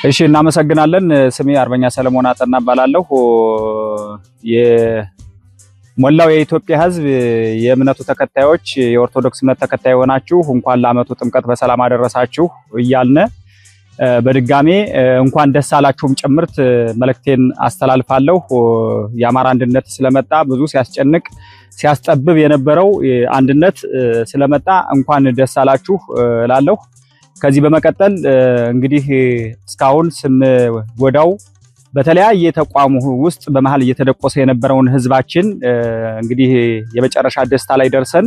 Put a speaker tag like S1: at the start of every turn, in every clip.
S1: እሺ፣ እናመሰግናለን። ስሜ አርበኛ ሰለሞን አጠና እባላለሁ። የሞላው የኢትዮጵያ ሕዝብ የእምነቱ ተከታዮች፣ የኦርቶዶክስ እምነት ተከታይ የሆናችሁ እንኳን ለዓመቱ ጥምቀት በሰላም አደረሳችሁ እያልነ በድጋሜ እንኳን ደስ አላችሁም ጭምርት መልእክቴን አስተላልፋለሁ። የአማራ አንድነት ስለመጣ፣ ብዙ ሲያስጨንቅ ሲያስጠብብ የነበረው አንድነት ስለመጣ እንኳን ደስ አላችሁ እላለሁ። ከዚህ በመቀጠል እንግዲህ እስካሁን ስንጎዳው በተለያየ ተቋሙ ውስጥ በመሃል እየተደቆሰ የነበረውን ህዝባችን እንግዲህ የመጨረሻ ደስታ ላይ ደርሰን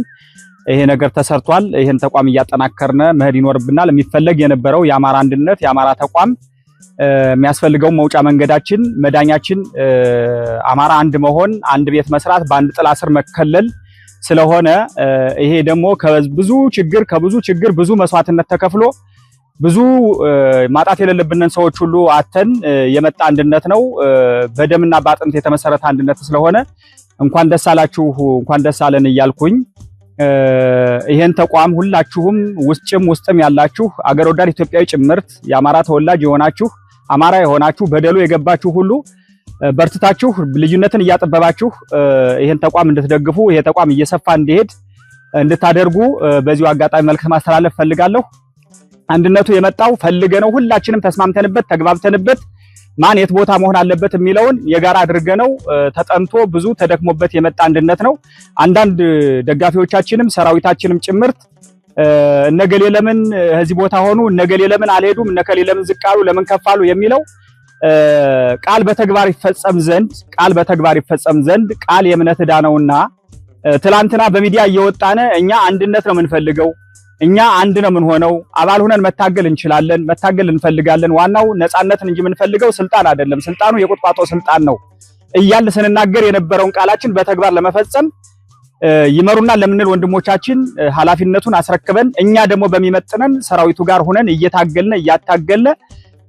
S1: ይሄ ነገር ተሰርቷል። ይሄን ተቋም እያጠናከርነ መሄድ ይኖርብናል። የሚፈለግ የነበረው የአማራ አንድነት፣ የአማራ ተቋም የሚያስፈልገው መውጫ መንገዳችን መዳኛችን አማራ አንድ መሆን፣ አንድ ቤት መስራት፣ በአንድ ጥላ ስር መከለል ስለሆነ ይሄ ደግሞ ከብዙ ችግር ብዙ መስዋዕትነት ተከፍሎ ብዙ ማጣት የሌለብንን ሰዎች ሁሉ አተን የመጣ አንድነት ነው። በደምና በአጥንት የተመሰረተ አንድነት ስለሆነ እንኳን ደስ አላችሁ፣ እንኳን ደስ አለን እያልኩኝ ይሄን ተቋም ሁላችሁም ውጭም ውስጥም ያላችሁ አገር ወዳድ ኢትዮጵያዊ ጭምርት፣ የአማራ ተወላጅ የሆናችሁ፣ አማራ የሆናችሁ፣ በደሉ የገባችሁ ሁሉ በርትታችሁ ልዩነትን እያጠበባችሁ ይሄን ተቋም እንድትደግፉ፣ ይሄ ተቋም እየሰፋ እንዲሄድ እንድታደርጉ በዚሁ አጋጣሚ መልዕክት ማስተላለፍ ፈልጋለሁ። አንድነቱ የመጣው ፈልገነው፣ ሁላችንም ተስማምተንበት ተግባብተንበት ማን የት ቦታ መሆን አለበት የሚለውን የጋራ አድርገነው ተጠንቶ ብዙ ተደክሞበት የመጣ አንድነት ነው። አንዳንድ ደጋፊዎቻችንም ሰራዊታችንም ጭምርት እነገሌ ለምን እዚህ ቦታ ሆኑ፣ እነገሌ ለምን አልሄዱም፣ እነከሌ ለምን ዝቅ አሉ፣ ለምን ከፍ አሉ የሚለው ቃል በተግባር ይፈጸም ዘንድ፣ ቃል የእምነት ዕዳ ነውና ትላንትና በሚዲያ እየወጣነ እኛ አንድነት ነው የምንፈልገው፣ እኛ አንድ ነው የምንሆነው፣ አባል ሆነን መታገል እንችላለን፣ መታገል እንፈልጋለን፣ ዋናው ነፃነትን እንጂ የምንፈልገው ስልጣን አይደለም፣ ስልጣኑ የቁጥቋጦ ስልጣን ነው እያልን ስንናገር የነበረውን ቃላችን በተግባር ለመፈጸም ይመሩናል ለምንል ወንድሞቻችን ኃላፊነቱን አስረክበን እኛ ደግሞ በሚመጥነን ሰራዊቱ ጋር ሆነን እየታገልነ እያታገልነ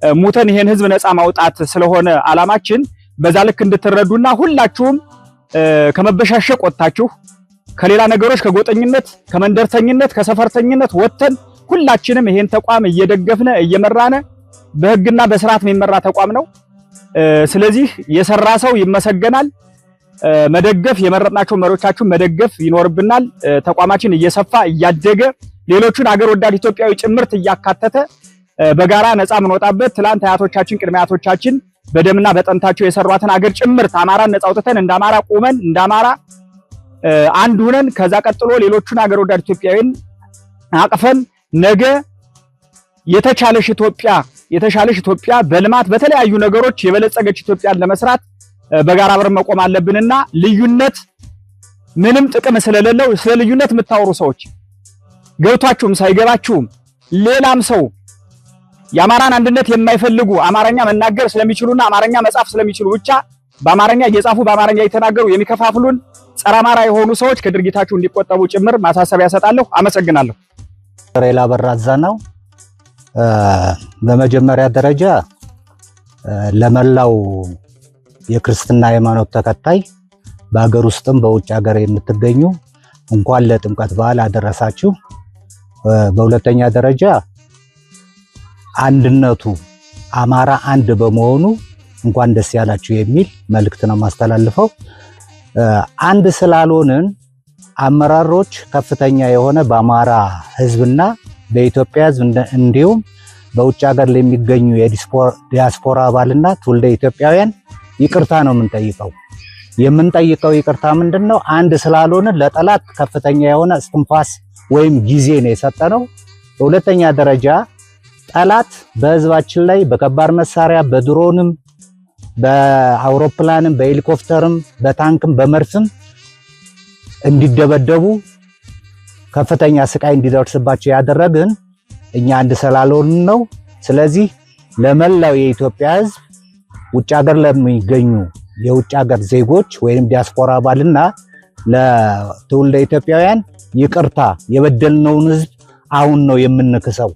S1: ሙተን ይሄን ህዝብ ነፃ ማውጣት ስለሆነ አላማችን በዛ ልክ እንድትረዱና ሁላችሁም ከመበሻሸቅ ወጥታችሁ፣ ከሌላ ነገሮች፣ ከጎጠኝነት፣ ከመንደርተኝነት፣ ከሰፈርተኝነት ወጥተን ሁላችንም ይሄን ተቋም እየደገፍነ እየመራነ፣ በህግና በስርዓት የሚመራ ተቋም ነው። ስለዚህ የሰራ ሰው ይመሰገናል። መደገፍ፣ የመረጥናቸው መሪዎቻችሁን መደገፍ ይኖርብናል። ተቋማችን እየሰፋ እያደገ ሌሎቹን አገር ወዳድ ኢትዮጵያዊ ጭምርት እያካተተ በጋራ ነፃ የምንወጣበት፣ ትላንት አያቶቻችን ቅድመ አያቶቻችን በደምና በአጥንታቸው የሰሯትን አገር ጭምርት አማራን ነፃ አውጥተን እንደ አማራ ቁመን እንደ አማራ አንድ ሁነን ከዛ ቀጥሎ ሌሎቹን አገር ወዳድ ኢትዮጵያዊን አቅፈን ነገ የተሻለሽ ኢትዮጵያ፣ በልማት በተለያዩ ነገሮች የበለጸገች ኢትዮጵያን ለመስራት በጋራ አብረን መቆም አለብንና ልዩነት ምንም ጥቅም ስለሌለው ስለ ልዩነት የምታወሩ ሰዎች ገብቷችሁም ሳይገባችሁም ሌላም ሰው የአማራን አንድነት የማይፈልጉ፣ አማርኛ መናገር ስለሚችሉና አማርኛ መጻፍ ስለሚችሉ ብቻ በአማርኛ እየጻፉ በአማርኛ እየተናገሩ የሚከፋፍሉን ጸረ አማራ የሆኑ ሰዎች ከድርጊታችሁ እንዲቆጠቡ ጭምር ማሳሰቢያ እሰጣለሁ። አመሰግናለሁ።
S2: ሬላ በራዛ ነው። በመጀመሪያ ደረጃ ለመላው የክርስትና ሃይማኖት ተከታይ በሀገር ውስጥም በውጭ ሀገር የምትገኙ እንኳን ለጥምቀት በዓል አደረሳችሁ። በሁለተኛ ደረጃ አንድነቱ አማራ አንድ በመሆኑ እንኳን ደስ ያላችሁ የሚል መልእክት ነው የማስተላልፈው። አንድ ስላልሆንን አመራሮች ከፍተኛ የሆነ በአማራ ሕዝብና በኢትዮጵያ ሕዝብ እንዲሁም በውጭ ሀገር ለሚገኙ የዲያስፖራ አባልና ትውልደ ኢትዮጵያውያን ይቅርታ ነው የምንጠይቀው። የምንጠይቀው ይቅርታ ምንድን ነው? አንድ ስላልሆንን ለጠላት ከፍተኛ የሆነ እስትንፋስ ወይም ጊዜ ነው የሰጠነው። በሁለተኛ ደረጃ ጠላት በህዝባችን ላይ በከባድ መሳሪያ፣ በድሮንም፣ በአውሮፕላንም፣ በሄሊኮፕተርም፣ በታንክም፣ በመድፍም እንዲደበደቡ፣ ከፍተኛ ስቃይ እንዲደርስባቸው ያደረግን እኛ አንድ ስላልሆንን ነው። ስለዚህ ለመላው የኢትዮጵያ ህዝብ፣ ውጭ ሀገር ለሚገኙ የውጭ ሀገር ዜጎች ወይም ዲያስፖራ አባልና ለትውልደ ኢትዮጵያውያን ይቅርታ፣ የበደልነውን ህዝብ አሁን ነው የምንክሰው።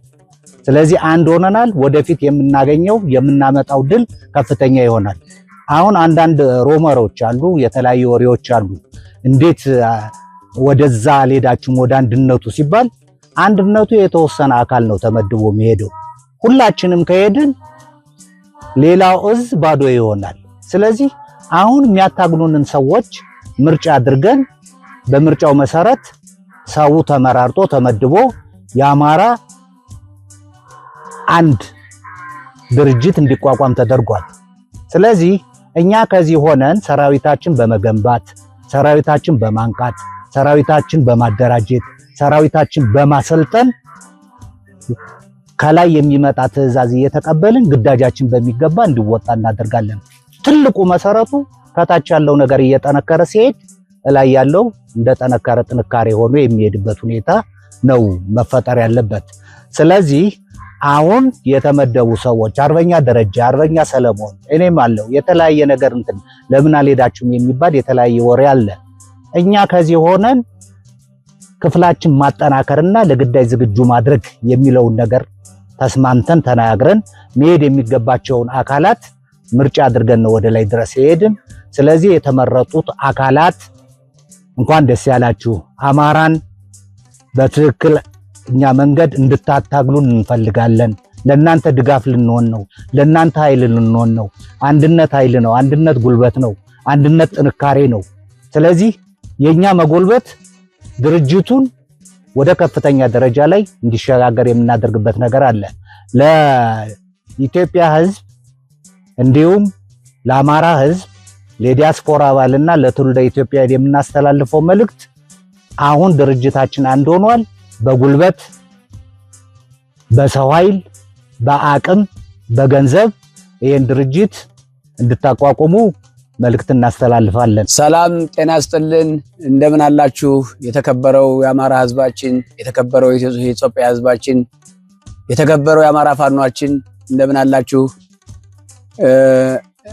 S2: ስለዚህ አንድ ሆነናል። ወደፊት የምናገኘው የምናመጣው ድል ከፍተኛ ይሆናል። አሁን አንዳንድ rumor ኦች አሉ፣ የተለያዩ ወሬዎች አሉ። እንዴት ወደዛ አልሄዳችሁም ወደ አንድነቱ ሲባል አንድነቱ የተወሰነ አካል ነው ተመድቦ የሚሄደው። ሁላችንም ከሄድን ሌላው እዝ ባዶ ይሆናል። ስለዚህ አሁን የሚያታግሉንን ሰዎች ምርጫ አድርገን በምርጫው መሰረት ሰው ተመራርጦ ተመድቦ የአማራ አንድ ድርጅት እንዲቋቋም ተደርጓል። ስለዚህ እኛ ከዚህ ሆነን ሰራዊታችን በመገንባት፣ ሰራዊታችን በማንቃት፣ ሰራዊታችን በማደራጀት፣ ሰራዊታችን በማሰልጠን ከላይ የሚመጣ ትዕዛዝ እየተቀበልን ግዳጃችን በሚገባ እንዲወጣ እናደርጋለን። ትልቁ መሰረቱ ከታች ያለው ነገር እየጠነከረ ሲሄድ እላይ ያለው እንደጠነከረ ጥንካሬ ሆኖ የሚሄድበት ሁኔታ ነው መፈጠር ያለበት። ስለዚህ አሁን የተመደቡ ሰዎች አርበኛ ደረጃ፣ አርበኛ ሰለሞን፣ እኔም አለው የተለያየ ነገር እንትን ለምን አልሄዳችሁም የሚባል የተለያየ ወሬ አለ። እኛ ከዚህ ሆነን ክፍላችን ማጠናከርና ለግዳጅ ዝግጁ ማድረግ የሚለውን ነገር ተስማምተን ተናግረን መሄድ የሚገባቸውን አካላት ምርጫ አድርገን ነው ወደ ላይ ድረስ የሄድን። ስለዚህ የተመረጡት አካላት እንኳን ደስ ያላችሁ፣ አማራን በትክክል እኛ መንገድ እንድታታግሉን እንፈልጋለን። ለእናንተ ድጋፍ ልንሆን ነው። ለእናንተ ኃይል ልንሆን ነው። አንድነት ኃይል ነው። አንድነት ጉልበት ነው። አንድነት ጥንካሬ ነው። ስለዚህ የኛ መጎልበት ድርጅቱን ወደ ከፍተኛ ደረጃ ላይ እንዲሸጋገር የምናደርግበት ነገር አለ። ለኢትዮጵያ ሕዝብ እንዲሁም ለአማራ ሕዝብ፣ ለዲያስፖራ አባልና ለትውልደ ኢትዮጵያ የምናስተላልፈው መልእክት አሁን ድርጅታችን አንድ ሆኗል። በጉልበት፣ በሰው ኃይል፣ በአቅም፣ በገንዘብ ይህን ድርጅት እንድታቋቁሙ መልእክት እናስተላልፋለን።
S3: ሰላም ጤና ይስጥልን። እንደምን አላችሁ? የተከበረው የአማራ ህዝባችን፣ የተከበረው የኢትዮጵያ ህዝባችን፣ የተከበረው የአማራ ፋኗችን እንደምን አላችሁ?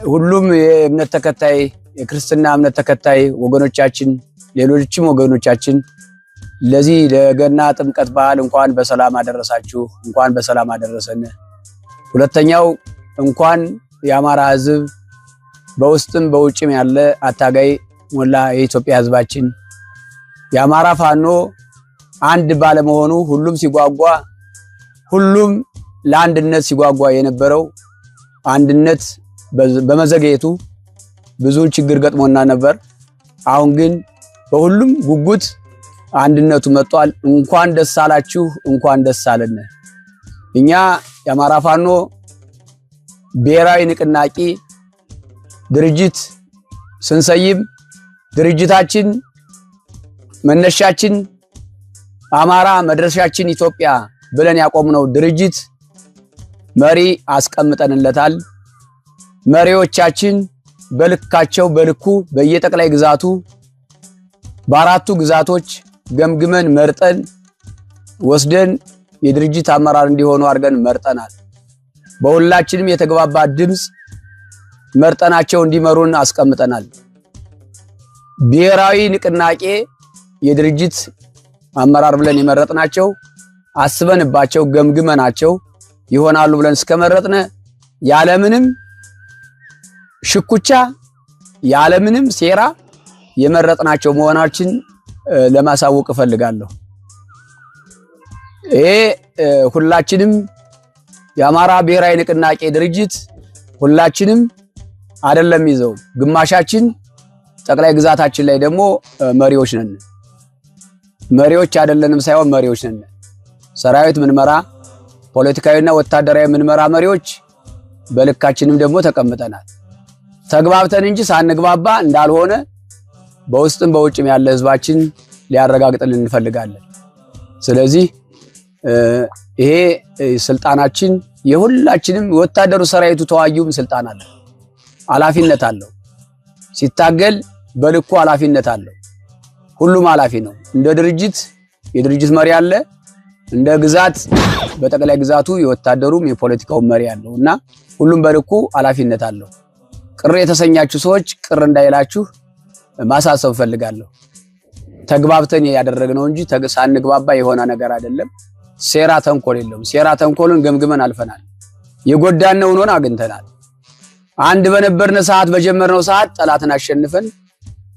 S3: ሁሉም የእምነት ተከታይ፣ የክርስትና እምነት ተከታይ ወገኖቻችን፣ ሌሎችም ወገኖቻችን ለዚህ ለገና ጥምቀት በዓል እንኳን በሰላም አደረሳችሁ፣ እንኳን በሰላም አደረሰን። ሁለተኛው እንኳን የአማራ ህዝብ በውስጥም በውጭም ያለ አታጋይ ሞላ የኢትዮጵያ ህዝባችን የአማራ ፋኖ አንድ ባለመሆኑ ሁሉም ሲጓጓ፣ ሁሉም ለአንድነት ሲጓጓ የነበረው አንድነት በመዘግየቱ ብዙ ችግር ገጥሞና ነበር። አሁን ግን በሁሉም ጉጉት አንድነቱ መጥቷል። እንኳን ደስ አላችሁ፣ እንኳን ደስ አለን። እኛ የአማራ ፋኖ ብሔራዊ ንቅናቄ ድርጅት ስንሰይም ድርጅታችን መነሻችን አማራ መድረሻችን ኢትዮጵያ ብለን ያቆምነው ድርጅት መሪ አስቀምጠንለታል። መሪዎቻችን በልካቸው በልኩ በየጠቅላይ ግዛቱ በአራቱ ግዛቶች ገምግመን መርጠን ወስደን የድርጅት አመራር እንዲሆኑ አድርገን መርጠናል። በሁላችንም የተግባባ ድምፅ መርጠናቸው እንዲመሩን አስቀምጠናል። ብሔራዊ ንቅናቄ የድርጅት አመራር ብለን የመረጥናቸው አስበንባቸው ገምግመናቸው ይሆናሉ ብለን እስከመረጥነ ያለምንም ሽኩቻ ያለምንም ሴራ የመረጥናቸው መሆናችን ለማሳወቅ እፈልጋለሁ። ይሄ ሁላችንም የአማራ ብሔራዊ ንቅናቄ ድርጅት ሁላችንም አይደለም ይዘው ግማሻችን ጠቅላይ ግዛታችን ላይ ደግሞ መሪዎች ነን። መሪዎች አይደለንም ሳይሆን መሪዎች ነን። ሰራዊት ምንመራ፣ ፖለቲካዊና ወታደራዊ ምንመራ መሪዎች በልካችንም ደግሞ ተቀምጠናል። ተግባብተን እንጂ ሳንግባባ እንዳልሆነ በውስጥም በውጭም ያለ ህዝባችን ሊያረጋግጥልን እንፈልጋለን። ስለዚህ ይሄ ስልጣናችን የሁላችንም ወታደሩ፣ ሰራዊቱ፣ ተዋጊውም ስልጣን አለው፣ ኃላፊነት አለው። ሲታገል በልኩ ኃላፊነት አለው። ሁሉም ኃላፊ ነው። እንደ ድርጅት የድርጅት መሪ አለ፣ እንደ ግዛት በጠቅላይ ግዛቱ የወታደሩም የፖለቲካው መሪ አለው እና ሁሉም በልኩ ኃላፊነት አለው። ቅር የተሰኛችሁ ሰዎች ቅር እንዳይላችሁ ማሳሰብ እፈልጋለሁ። ተግባብተን ያደረግነው እንጂ ሳንግባባ የሆነ ነገር አይደለም። ሴራ ተንኮል የለውም። ሴራ ተንኮሉን ገምግመን አልፈናል። የጎዳነውን ሆነ አግኝተናል። አንድ በነበርን ሰዓት በጀመርነው ሰዓት ጠላትን አሸንፈን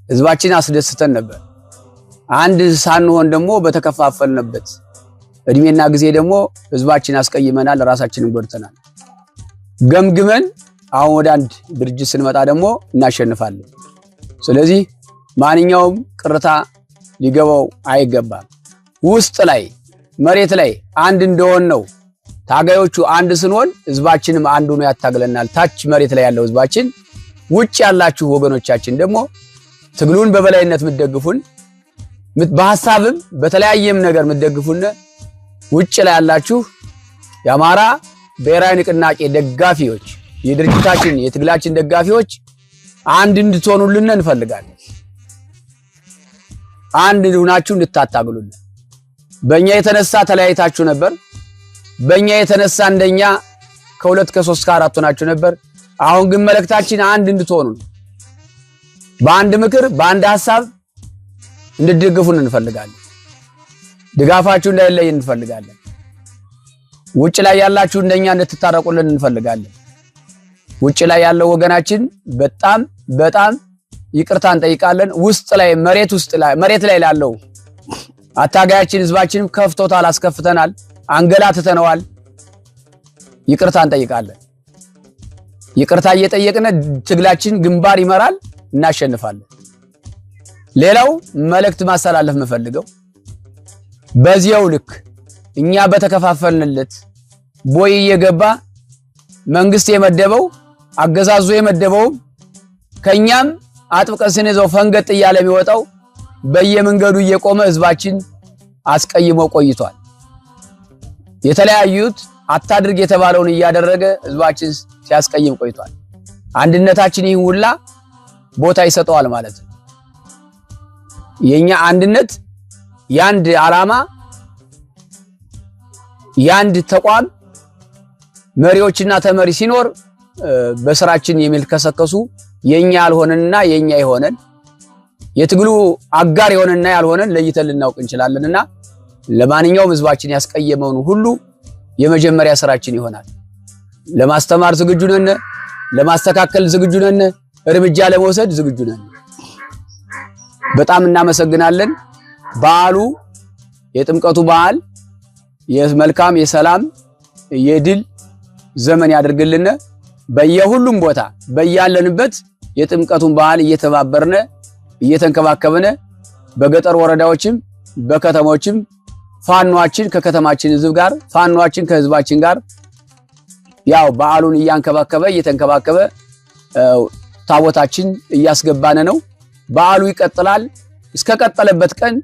S3: ህዝባችን አስደስተን ነበር። አንድ ሳንሆን ደግሞ በተከፋፈልንበት እድሜና ጊዜ ደግሞ ህዝባችን አስቀይመናል፣ ራሳችንን ጎድተናል። ገምግመን አሁን ወደ አንድ ድርጅት ስንመጣ ደግሞ እናሸንፋለን። ስለዚህ ማንኛውም ቅርታ ሊገባው አይገባም። ውስጥ ላይ መሬት ላይ አንድ እንደሆን ነው ታጋዮቹ አንድ ስንሆን ህዝባችንም አንድ ሆኖ ያታግለናል። ታች መሬት ላይ ያለው ህዝባችን፣ ውጭ ያላችሁ ወገኖቻችን ደግሞ ትግሉን በበላይነት የምትደግፉን፣ በሀሳብም በተለያየም ነገር የምትደግፉን ውጭ ላይ ያላችሁ የአማራ ብሔራዊ ንቅናቄ ደጋፊዎች፣ የድርጅታችን የትግላችን ደጋፊዎች አንድ እንድትሆኑልን እንፈልጋለን። አንድ ሆናችሁ እንድታታግሉልን። በእኛ የተነሳ ተለያይታችሁ ነበር። በእኛ የተነሳ እንደኛ ከሁለት ከሶስት ከአራት ሆናችሁ ነበር። አሁን ግን መልእክታችን አንድ እንድትሆኑ ነው። በአንድ ምክር በአንድ ሀሳብ እንድትደግፉን እንፈልጋለን። ድጋፋችሁ እንዳይለይ እንፈልጋለን። ውጭ ላይ ያላችሁ እንደኛ እንድትታረቁልን እንፈልጋለን። ውጭ ላይ ያለው ወገናችን በጣም በጣም ይቅርታ እንጠይቃለን። ውስጥ ላይ መሬት ውስጥ ላይ መሬት ላይ ላለው አታጋያችን ህዝባችንም ከፍቶታል፣ አስከፍተናል፣ አንገላትተነዋል። ይቅርታ እንጠይቃለን። ይቅርታ እየጠየቅን ትግላችን ግንባር ይመራል፣ እናሸንፋለን። ሌላው መልእክት ማስተላለፍ የምፈልገው በዚያው ልክ እኛ በተከፋፈልንለት ቦይ እየገባ መንግስት የመደበው አገዛዙ የመደበው ከኛም አጥብቀን ስንይዘው ፈንገጥ እያለ የሚወጣው በየመንገዱ እየቆመ ህዝባችን አስቀይሞ ቆይቷል። የተለያዩት አታድርግ የተባለውን እያደረገ ህዝባችን ሲያስቀይም ቆይቷል። አንድነታችን ይህን ሁላ ቦታ ይሰጠዋል ማለት ነው። የኛ አንድነት የአንድ ዓላማ የአንድ ተቋም መሪዎችና ተመሪ ሲኖር በስራችን የሚልከሰከሱ የኛ ያልሆነንና የኛ የሆነን የትግሉ አጋር የሆነና ያልሆነን ለይተን ልናውቅ እንችላለንና ለማንኛውም ህዝባችን ያስቀየመውን ሁሉ የመጀመሪያ ስራችን ይሆናል። ለማስተማር ዝግጁ ነን፣ ለማስተካከል ዝግጁ ነን፣ እርምጃ ለመውሰድ ዝግጁ ነን። በጣም እናመሰግናለን። በዓሉ የጥምቀቱ በዓል የመልካም የሰላም የድል ዘመን ያድርግልን። በየሁሉም ቦታ በያለንበት የጥምቀቱን በዓል እየተባበርነ እየተንከባከብነ በገጠር ወረዳዎችም በከተሞችም ፋኗችን ከከተማችን ህዝብ ጋር ፋኗችን ከህዝባችን ጋር ያው በዓሉን እያንከባከበ እየተንከባከበ ታቦታችን እያስገባነ ነው። በዓሉ ይቀጥላል። እስከቀጠለበት ቀን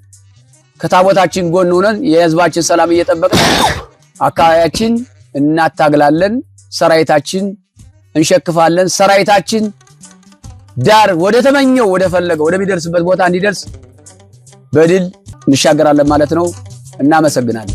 S3: ከታቦታችን ጎን ሆነን የህዝባችን ሰላም እየጠበቅን አካባቢያችን እናታግላለን። ሰራዊታችን እንሸክፋለን። ሰራዊታችን ዳር ወደ ተመኘው ወደ ፈለገው ወደሚደርስበት ቦታ እንዲደርስ በድል እንሻገራለን ማለት ነው። እናመሰግናለን።